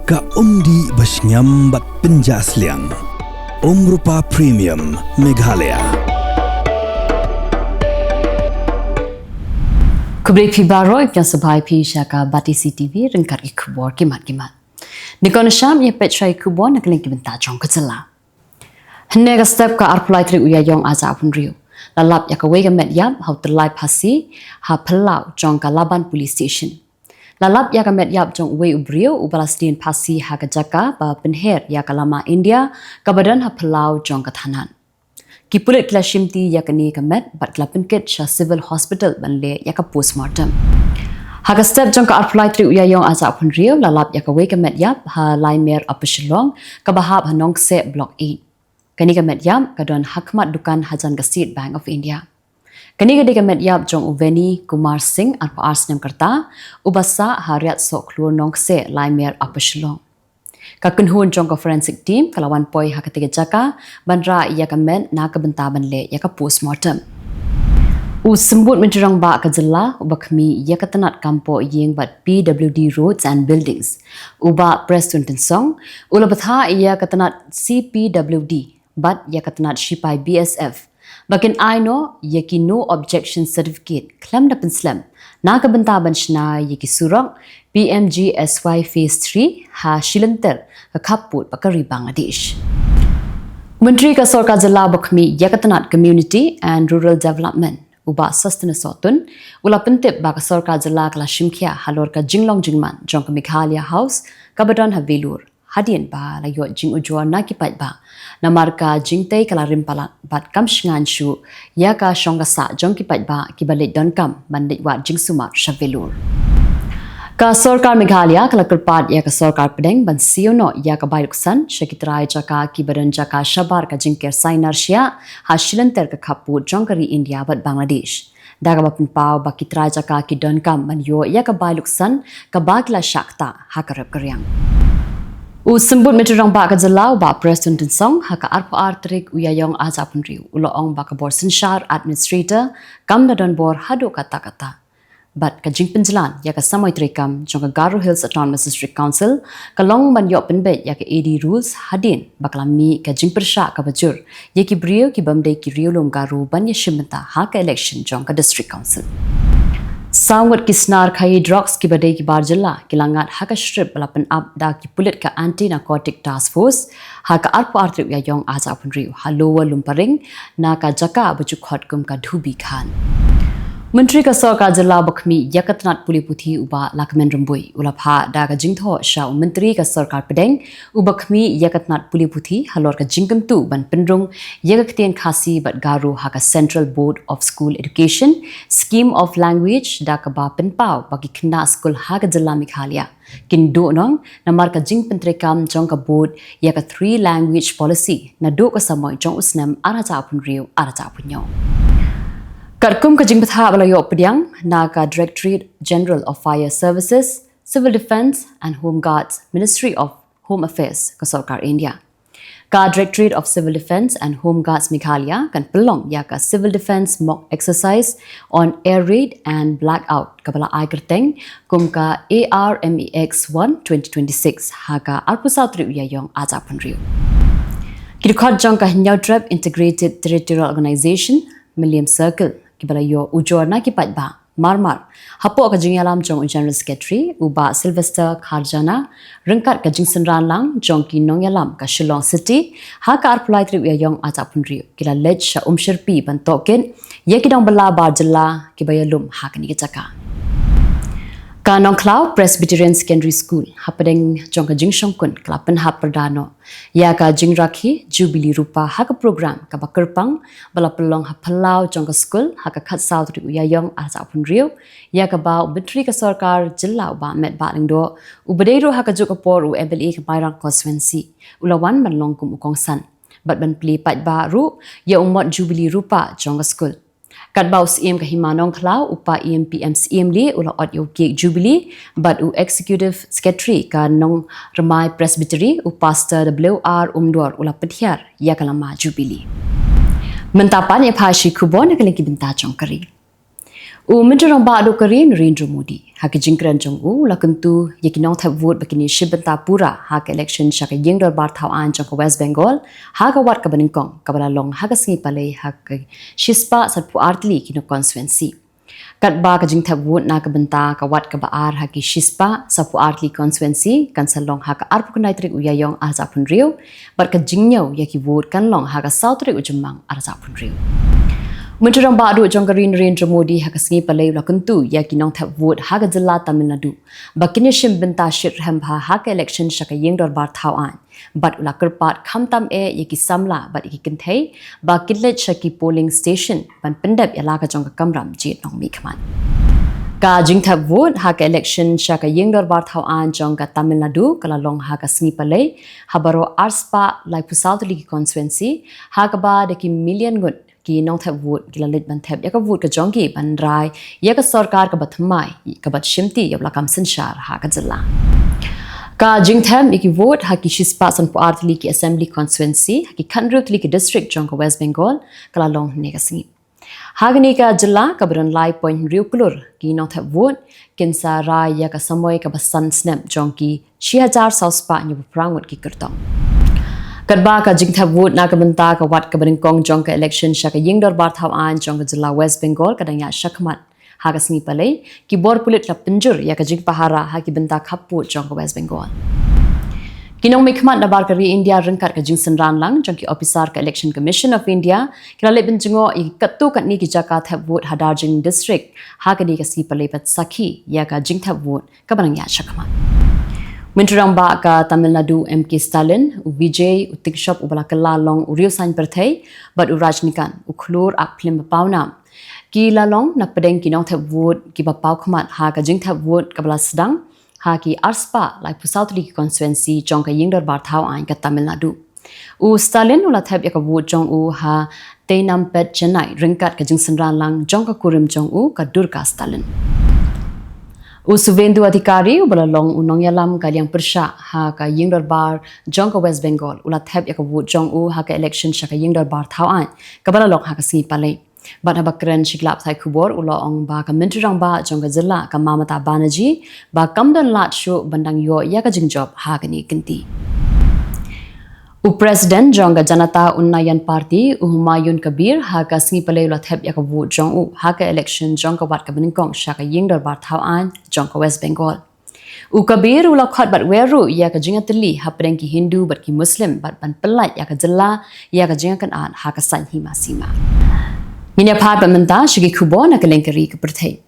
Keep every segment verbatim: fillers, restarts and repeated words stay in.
Ka umdih ba shngiam bad pynjah sliang. Umrupa Premium Meghalaya. Khublei phi baroh, ïa phi sngewbha ïa phi sha ka Batesi T V ryngkat ki khubor ki mat ki mat. Ngi kwah ban shim ïa peit sha ki khubor na ka lyngkha bynta jong ka jylla. Hynne ka step ka arphew lai tarik u Ïaïong ar hajar arphew hynriew, la lap ïa kawei ka met ïap ha u tyllai phasi ha phyllaw jong ka Laban Police Station. La lap ïa ka met ïap jong uwei u briew uba la sdien phasi ha ka jaka ba pynher ïa ka lama India kaba don ha phyllaw jong ka thanat. Ki pulit ki la shimti ïa kane ka met bad ki la pynkit sha Civil Hospital ban leh ïa ka postmortem. Ha ka step jong ka arphew lai tarik u Ïaïong ar hajar arphew hynriew, la lap ïa kawei ka met ïap ha Laimer Upper Shillong kaba hap ha Nongkseh Block eight. Kane ka met ïap ka don ha khmat dukan hajan ka State Bank of India. Kane ka dei ka met ïap jong u Veni Kumar Singh, arphew ar snem ka rta, uba sah ha Riat Sohkhlur Nongkseh, Laimer Upper Shillong. Ka kynhun jong ka forensic team ka la wan poi ha katei ka jaka ban rah ïa ka met na ka bynta ban leh ïa ka postmortem. U Symbud Myntri Rangbah ka jylla uba khmih ïa ka tnat kam poh ïing bad P W D Roads and Buildings, u Bah Prestone Tynsong, u la bthah ïa ka tnat C P W D bad ïa ka tnat shipai B S F ba kin ai noh ïa ki no objection certificate khlem da pynslem na ka bynta ban shna ïa ki surok P M G S Y Phase three ha shilynter ka khappud bad ka ri Bangladesh. Myntri ka sorkar jylla uba khmih ïa ka tnat Community and Rural Development, u Bah Sosthenes Sohtun, u la pyntip ba ka sorkar jylla ka la shim khia halor ka jinglong jingman jong ka Meghalaya House kaba don ha Vellore, hadien ba la ïoh jingujor na ki paidbah namar ka jingtei ka la rim palat bad kam shngaiñ shuh ïa ka shong ka sah jong ki paidbah kiba leit donkam ban leit wad jingsumar sha Vellore. Ka sorkar Meghalaya ka la kyrpad ïa ka sorkar pdeng ban siew noh ïa ka bai luksan sha ki trai jaka kiba don jaka shabar ka jingker sainar shiah ha shilynter ka khappud jong ka ri India bad Bangladesh, da kaba pynpaw ba ki trai jaka ki donkam ban ïoh ïa ka bai luksan kaba ki la shah ktah ha ka rep ka riang. U Symbud Myntri Rangbah ka jylla u Bah Prestone Tynsong ha ka arphew ar tarik u Ïaïong ar hajar arphew hynriew u la ong ba ka bor synshar administrator kam da don bor haduh katta katta. Bad ka jingpynjlan ïa ka samoi treikam jong ka Garo Hills Autonomous District Council ka long ban ïoh pynbeit ïa ka A D rules hadien ba ka la mih ka jingpyrshah kaba jur ïa ki briew ki bym dei ki riewlum Garo ban ïashim bynta ha ka election jong ka District Council. Saw ngut ki snar khaïi drugs kiba dei ki bar jylla ki la ngat ha ka shrip ba la pynap da ki pulit ka Anti Narcotic Task Force ha ka arphew ar tarik u Ïaïong ar hajar arphew hynriew ha Lower Lumparing na ka jaka ba ju khot kum ka Dhubi Khan. Myntri ka sorkar jylla uba khmih ïa ka tnat pule puthi u Bah Lahkmen Rymbui u la phah da ka jingthoh sha u Myntri ka sorkar pdeng uba khmih ïa ka tnat pule puthi halor ka jingkyntu ban pynrung ïa ka ktien Khasi bad Garo ha ka Central Board of School Education Scheme of Language, da kaba pynpaw ba ki khynnah skul ha ka jylla Meghalaya kin duhnong namar ka jingpyntreikam jong ka board ïa ka Three Language Policy naduh ka samoi jong u snem ar hajar arphew hynriew ar hajar arphew hynñiew. Katkum ka jingbthah ba la ïoh pdiang na ka Directorate General of Fire Services, Civil Defence and Home Guards, Ministry of Home Affairs ka sorkar India, ka Directorate of Civil Defence and Home Guards Meghalaya kan pynlong ïa ka Civil Defence Mock Exercise on Air Raid and Blackout kaba la ai kyrteng kum ka A R M E X one twenty twenty-six ha ka arphew saw tarik u Ïaïong ar hajar arphew hynriew. Ki dkhot jong ka Hynñiewtrep Integrated Territorial Organization, Mylliem Circle, kiba la ïoh ujor na ki paidbah marmar hapoh ka jingïalam jong u General Secretary u Bah Sylvester Kharjana ryngkat ka jingsynran lang jong ki nongïalam ka Shillong City ha ka arphew lai tarik u Ïaïong ar hajar arphew hynriew ki la leit sha Umshyrpi ban tohkit ïa ki nongbylla bar jylla kiba ïalum ha kane ka jaka. Ka Nongkhlaw Presbyterian Secondary School hapdeng jong ka jingshongkun ka la pynhap pyrda noh ïa ka jingrakhe Jubilee Rupa ha ka program kaba kyrpang ba la pynlong ha phyllaw jong ka skul ha ka khatsaw tarik u Ïaïong ar hajar arphew hynriew, ïa kaba u Myntri ka sorkar jylla u Bah Metbah Lyngdoh uba dei ruh ha kajuh ka por u M L A ka Mairang Constituency u la wan ban long kum u kongsan bad ban plie paidbah ruh ïa u mot Jubilee Rupa jong ka skul. Katba u Syiem ka Hima Nongkhlaw, u Pa Ian P M Syiem leh u la ot ïa u cake Jubilee bad u Executive Secretary ka Nongrymai Presbytery u Pastor W R Umdwor u la pynhiar ïa ka lama Jubilee. Mynta pat ïa phi sha ki khubor na ka lyngkha bynta jong ka ri. U Myntri Rangbah duh ka ri Narendra Modi, ha ka jingkren jong u, u la kyntu ïa ki nongthep vote ba kin ïashim bynta pura ha ka election sha ka ïing dorbar thaw aiñ jong ka West Bengal ha ka wat kaba nyngkong kaba la long ha ka sngi Palei ha ka shispah sanphew ar tylli ki nong constituency. Katba ka jingthep vote na ka bynta ka wat kaba ar ha ki shispah saphew ar tylli constituency kan sa long ha ka arphew khyndai tarik u Ïaïong arhajar arphew hynriew, bad ka jingñiew ïa ki vote kan long ha ka saw tarik u Jymmang arhajar arphew hynriew. Myntri Rangbah duh jong ka ri Narendra Modi ha ka sngi Palei u la kyntu ïa ki nongthep vote ha ka jylla Tamil Nadu ba kin ïashim bynta shitrhem bha ha ka election sha ka ïing dorbar thaw aiñ, bad u la kyrpad khamtam eh ïa ki samla bad ïa ki kynthei ba kin leit sha ki polling station ban pyndep ïa la ka jong ka kamram jied nongmihkhmat. Ka jingthep vote ha ka election sha ka ïing dorbar thaw aiñ jong ka Tamil Nadu ka la long ha ka sngi Palei ha baroh arspah laiphew saw tylli ki constituency, ha kaba da ki million ngut ki nongthep vote ki la leit ban thep ïa ka vote ka jong ki ban rai ïa ka sorkar kaba thymmai, kaba shimti ïa u lakam synshar ha ka jylla. Ka jingthep ïa ki vote ha ki shispah sanphew ar tylli ki assembly constituency ha ki khathynriew tylli ki district jong ka West Bengal ka la long hynne ka sngi. Ha kane ka jylla kaba don lai point hynriew klur ki nongthep vote, kin sa rai ïa ka samoi kaba san snem jong ki shi hajar saw spah hynñiewphew phra ngut ki kyrtong. Katba ka jingthep vote na ka bynta ka wat kaba nyngkong jong ka election sha ka ïing dorbar thaw aiñ jong ka jylla West Bengal ka dang ïaid shakhmat ha ka sngi Palei, ki bor pulit la pynjur ïa ka jingpahara ha ki bynta khappud jong ka West Bengal. Ki nongmihkhmat nabar ka ri India ryngkat ka jingsynran lang jong ki ophisar ka Election Commission of India ki la leit pynjngoh ïa ki katto katne ki jaka thep vote ha Darjeeling District ha kane ka sngi Palei ban sakhi ïa ka jingthep vote kaba nang ïaid shakhmat. Myntri Rangbah ka Tamil Nadu M K Stalin, u Vijay, u Tixop uba la kylla long u riew saiñ pyrthei, bad u Rajnikant, u khlur ak phlim ba pawnam, ki la long na pdeng ki nongthep vote kiba paw khmat ha ka jingthep vote kaba la sdang ha ki arspah laiphew saw tylli ki constituency jong ka ïing dorbar thaw aiñ ka Tamil Nadu. U Stalin u la thep ïa ka vote jong u ha Teinampet, Chennai ryngkat ka jingsynran lang jong ka kurim jong u ka Durga Stalin. U Suvendu Adhikari uba la long u nongïalam ka liang pyrshah ha ka ïing dorbar jong ka West Bengal u la thep ïa ka vote jong u ha ka election sha ka ïing dorbar thaw aiñ kaba la long ha ka sngi Palei. Bad haba kren sha ki lad pathai khubor u la ong ba ka Myntri Rangbah jong ka jylla ka Mamata Banerjee ba kam don lad shuh ban dang ïoh ïa ka jingjop ha kane ka kynti. U President jong ka Janata Unnayan Party, u Humayun Kabir, ha ka sngi Palei u la thep ïa ka vote jong u ha ka election jong ka wat kaba nyngkong sha ka ïing dorbar thaw aiñ jong ka West Bengal. U Kabir u la khot bad wer ruh ïa ka jingïatylli hapdeng ki Hindu bad ki Muslim bad ban pyllait ïa ka jylla ïa ka jingïakynad ha ka saiñ hima sima. Ngin ïa phai pat mynta sha ki khubor na kylleng ka ri ka pyrthei.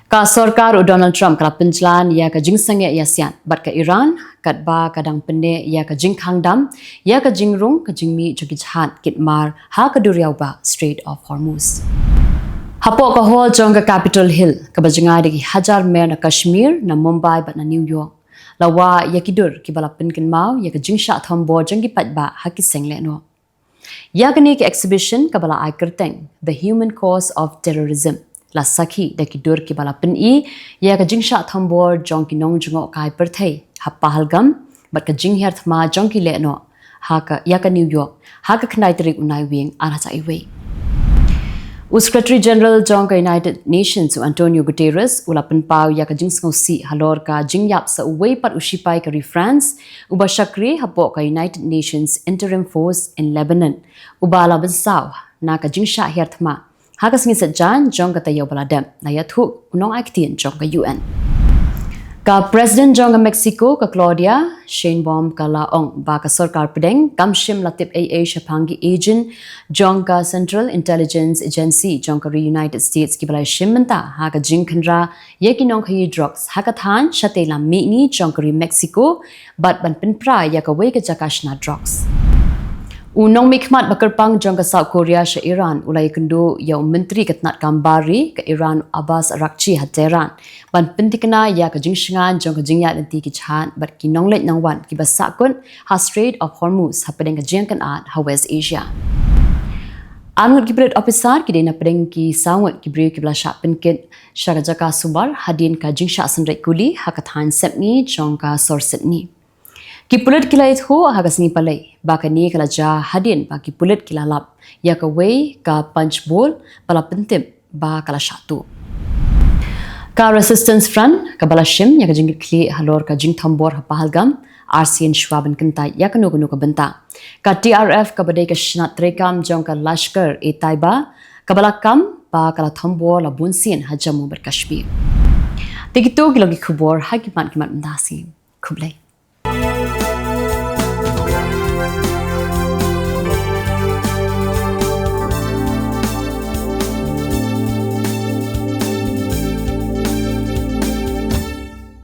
Ka sorkar u Donald Trump ka la pynjlan ïa ka jingsangeh ïasiat bad ka Iran katba ka dang pynneh ïa ka jingkhang dam ïa ka jingrung ka jingmih jong ki jahaj kit mar ha ka duriaw bah Strait of Hormuz. Hapoh ka hall jong ka Capitol Hill kaba jngai da ki hajar mer na Kashmir, na Mumbai bad na New York, la wah ïa ki dur kiba la pynkynmaw ïa ka jingshah thombor jong ki paidbah ha ki seng lehnoh. Ïa kane ka exhibition kaba la ai kyrteng The Human Cost of Terrorism la sakhi da ki dur kiba la pyni ïa ka jingshah thombor jong ki nongjngohkai pyrthei ha Pahalgam bad ka jinghiar thma jong ki lehnoh ha ka, ïa ka New York ha ka khyndai tarik u Naiwieng arhajar wei. U Secretary General jong ka United Nations u Antonio Guterres u la pynpaw ïa ka jingsngewsih halor ka jingïap sa uwei pat u shipai ka ri France uba shakri hapoh ka United Nations Interim Force in Lebanon, uba la bynsaw na ka jingshah hiar thma ha ka sngi Saitjaiñ jong ka taïew ba la dep, la ïathuh u nongai ktien jong ka U N. Ka President jong ka Mexico ka Claudia Sheinbaum ka la ong ba ka sorkar pdeng kam shym la tip ei ei shaphang ki agent jong ka Central Intelligence Agency jong ka ri United States kiba la shim bynta ha ka jingkhynra ïa ki nongkhaïi drugs ha ka thaiñ shatei lam mihngi jong ka ri Mexico bad ban pynpra ïa kawei ka jaka shna drugs. U nongmihkhmat ba kyrpang jong ka South Korea sha Iran u la ïakynduh ïa u Myntri ka tnad kam bar ri ka Iran u Abbas Araghchi ha Tehran ban pyntikna ïa ka jingshngaiñ jong ka jingïaid lynti ki jahaj bad ki nongleit nongwan kiba sahkut ha Strait of Hormuz hapdeng ka jingïakynad ha West Asia. Ar ngut ki pulit ophisar ki dei na pdeng ki saw ngut ki briew kiba la shah pynkit sha ka jaka sumar hadien ka jingshah synreit kuli ha ka thaiñ sepngi jong ka sor Sydney. Ki pulit ki la ïathuh ha ka sngi Palei ba kane ka la jia hadien ba ki pulit ki la lap ïa kawei ka punch bowl ba la pyntip ba ka la shah tuh. Ka Resistance Front kaba la shim ïa ka jingkitkhlieh halor ka jingthombor ha Pahalgam, arsien shwa ban kyntait ïa kano kano ka bynta. Ka T R F kaba dei ka shnat treikam jong ka Lashkar-e-Taiba kaba la kam ba ka la thombor la bunsien ha Jammu bad Kashmir. Te kito ki long ki khubor ha ki mat ki mat mynta sien. Khublei.